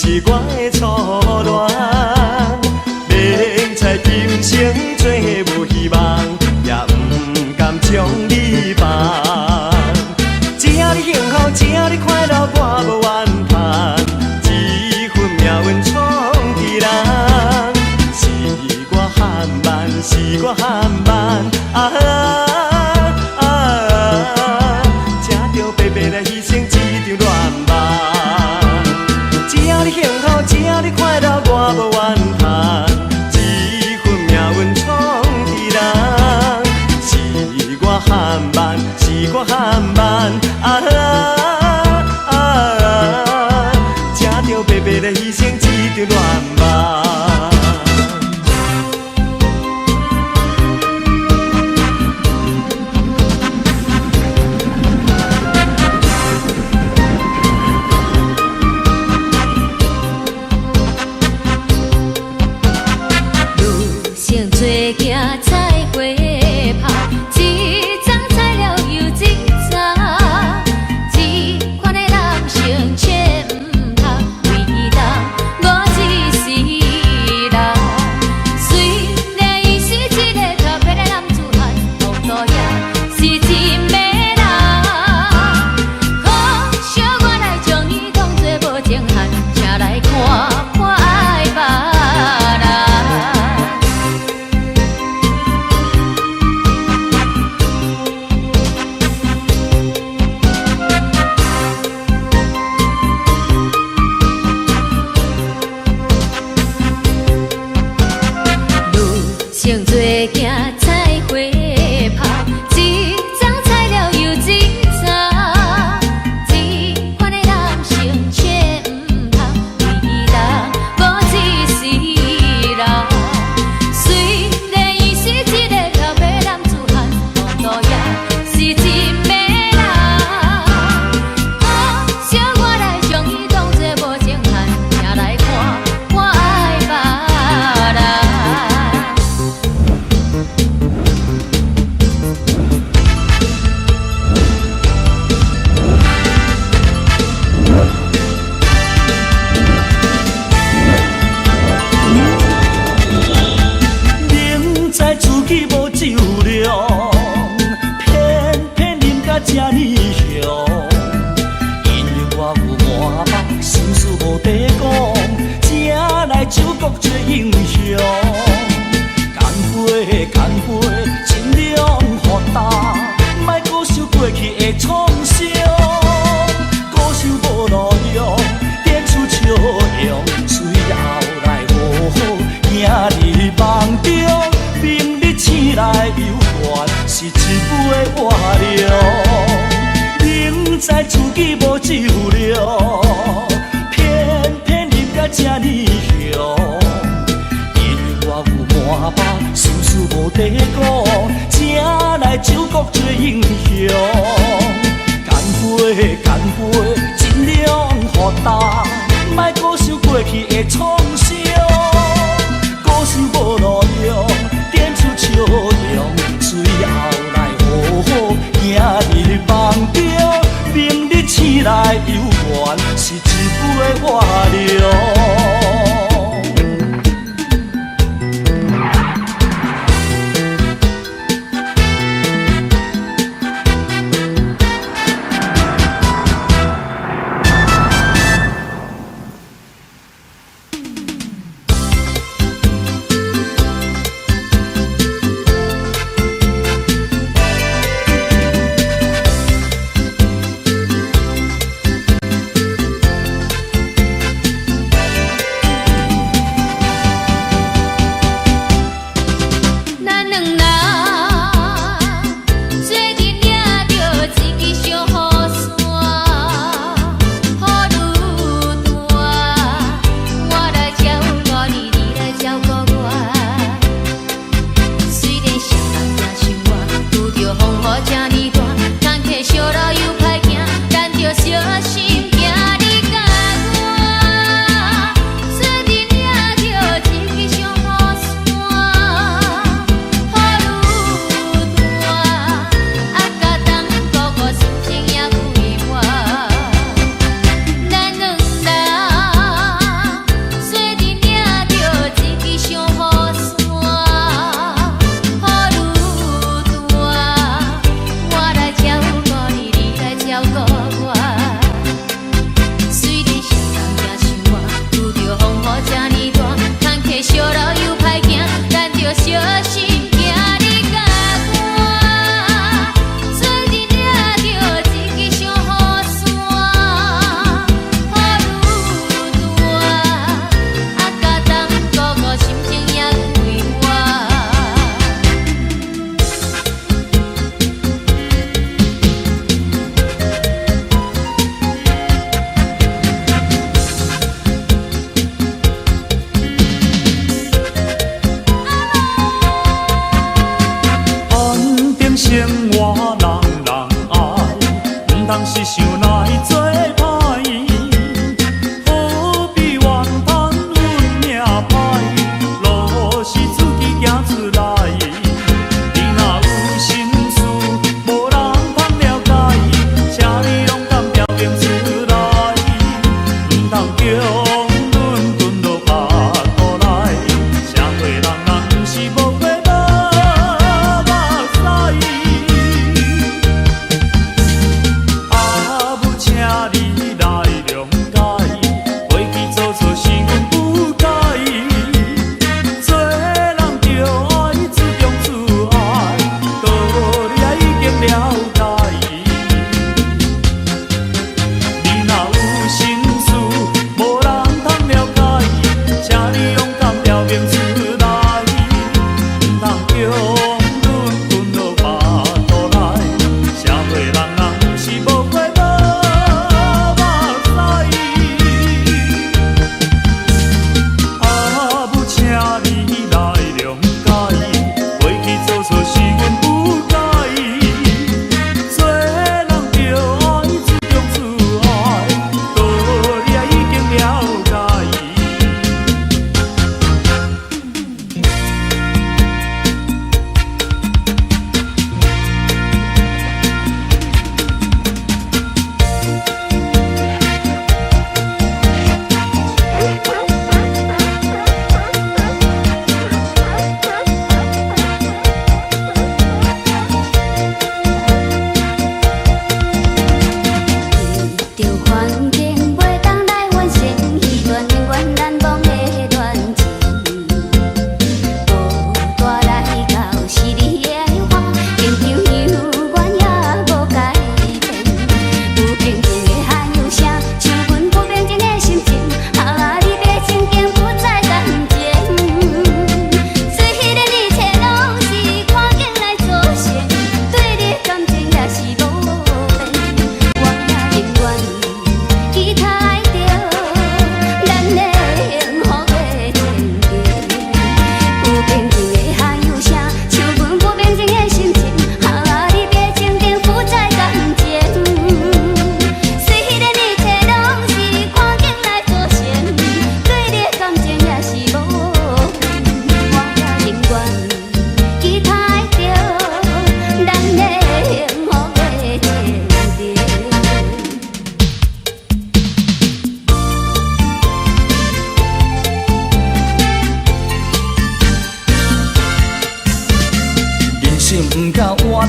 是我的初戀。明知今生做無希望，也毋甘將你放。只要你幸福，只要你快樂，我無怨嘆。這份命運創予人，是我含慢，是我含慢啊啊！才著白白來犧牲這場戀夢。只要你幸福，只要你快樂，我無怨嘆。這份命運創予人，是我含慢，是我含慢啊啊！才著白白來犧牲這場戀夢。女性做囝采花炮，一丛采了又一丛。這款的男性千毋通，唯獨我一世人。雖然伊是一个特別的男子漢，風度也是真迷人。可惜我來將伊當作無情漢，請來看看愛別人。女性做囝采花炮，一丛采了又一丛。這款的男性千毋通，唯獨我一世人。雖然伊是一個特別男子漢，風度也是真迷人。可惜我來將伊當作無情漢，請來看看愛別人。明知自己無酒量，偏偏啉甲這呢凶。因為我有滿腹心事無地講，才來酒國做英雄。乾杯，乾杯，盡量予焦，莫閣想過去的創傷。顧想無路用，展出笑容，隨後來好好行入夢中。明日醒來猶原是一杯活量。明知自己無酒量，偏偏啉甲這呢凶。因為我有滿腹心事無地講，才來酒國做英雄。乾杯，乾杯，盡量予焦，莫閣想過去的創傷。顧想無路用，展出笑容，隨後來好好行入夢中。明日醒來猶原是一杯活量。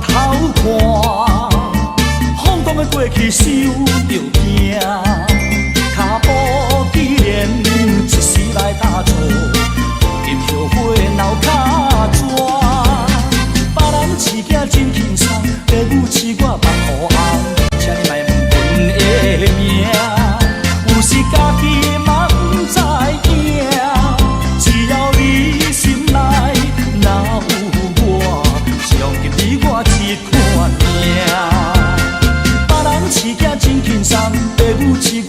頭看，風動的過去傷著驚，跤步既然一時來踏錯，如今後悔流跤紙。別人飼囝真輕鬆，爸母飼我目烏紅，請你莫問阮的名。有時家己嘛毋知影，只要你心內若有我，將今你我這款命。別人飼囝真輕鬆，爸母飼我。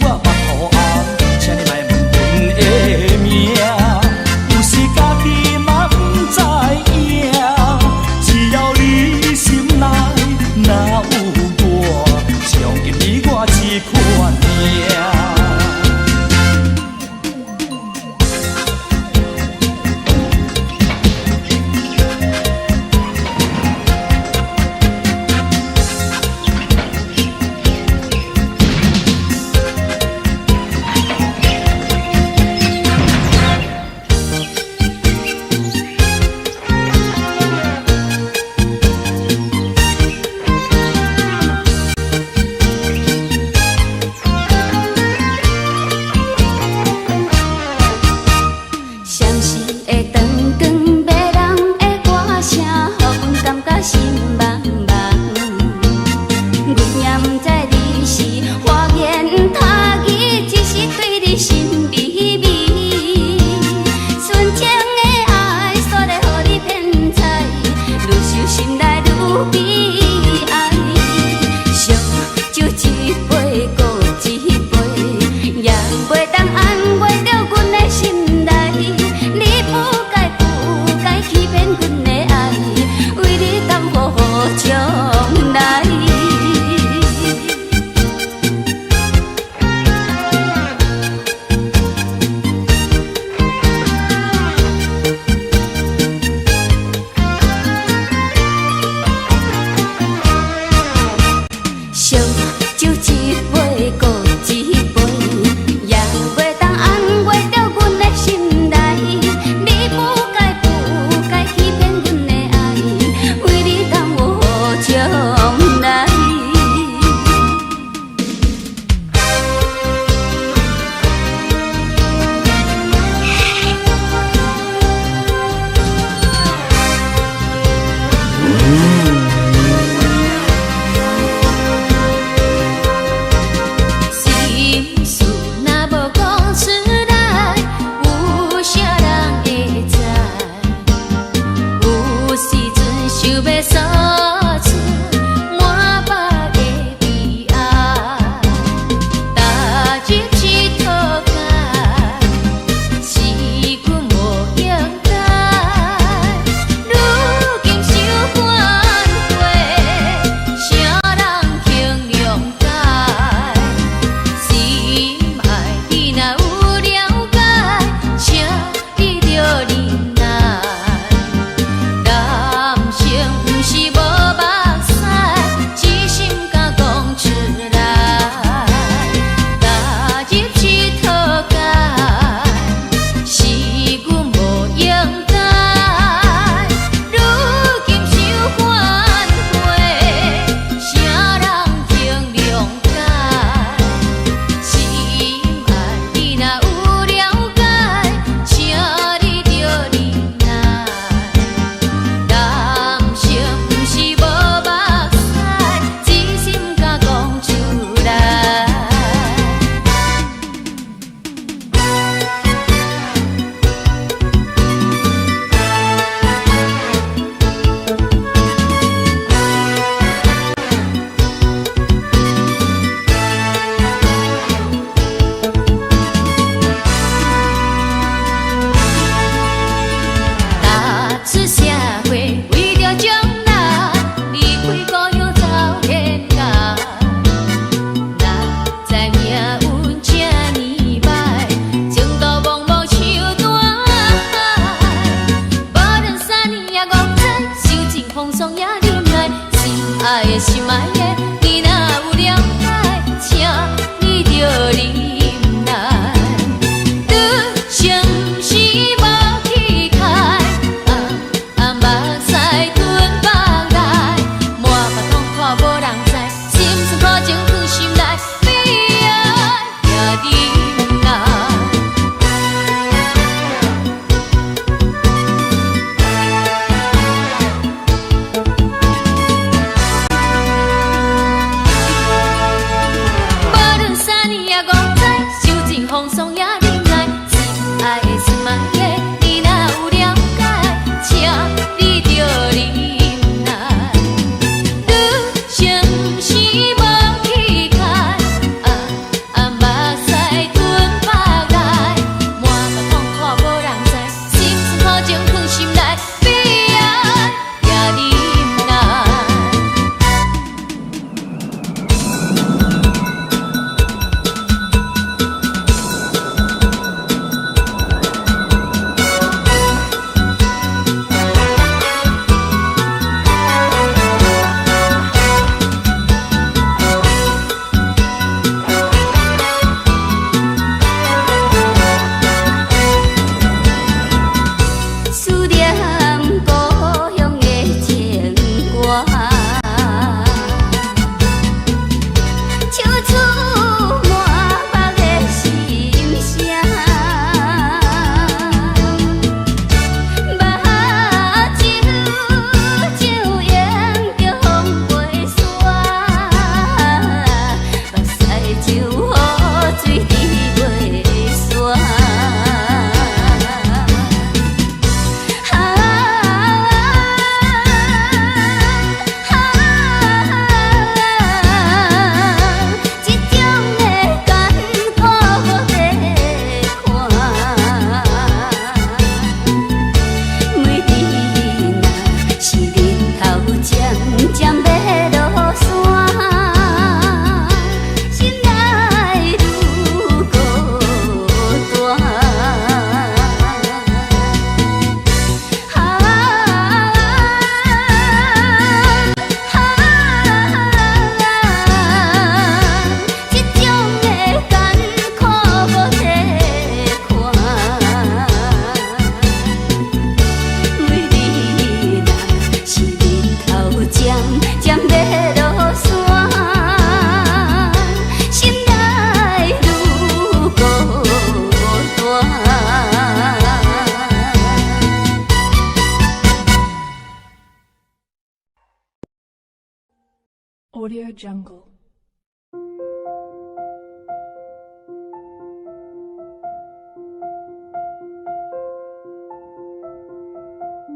Audio Jungle.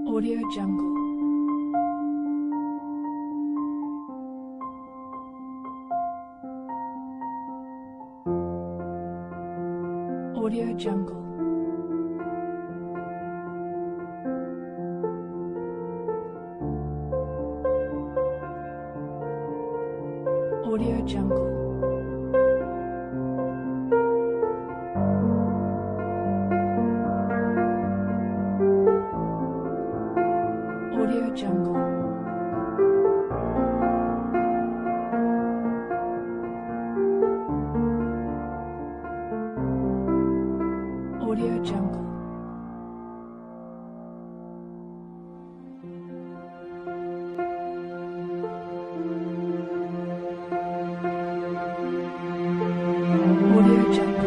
Audio Jungle. Audio Jungle. Audio Jungle. Audio Jungle. Audio Jungle. Audio Jungle. Audio Jungle.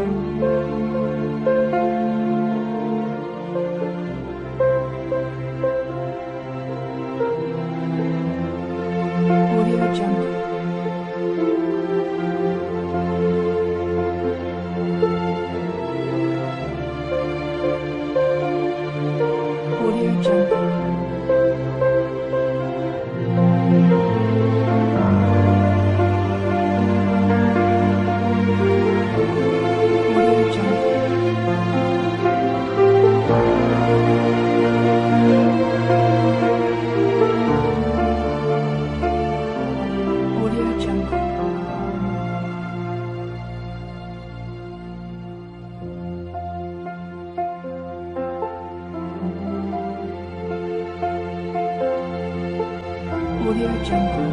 Audio Jungle. Audio Jungle. Audio Jungle. Audio Jungle. Audio Jungle. Audio Jungle.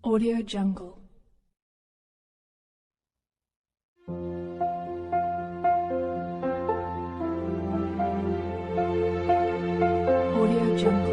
Audio Jungle. Audio Jungle.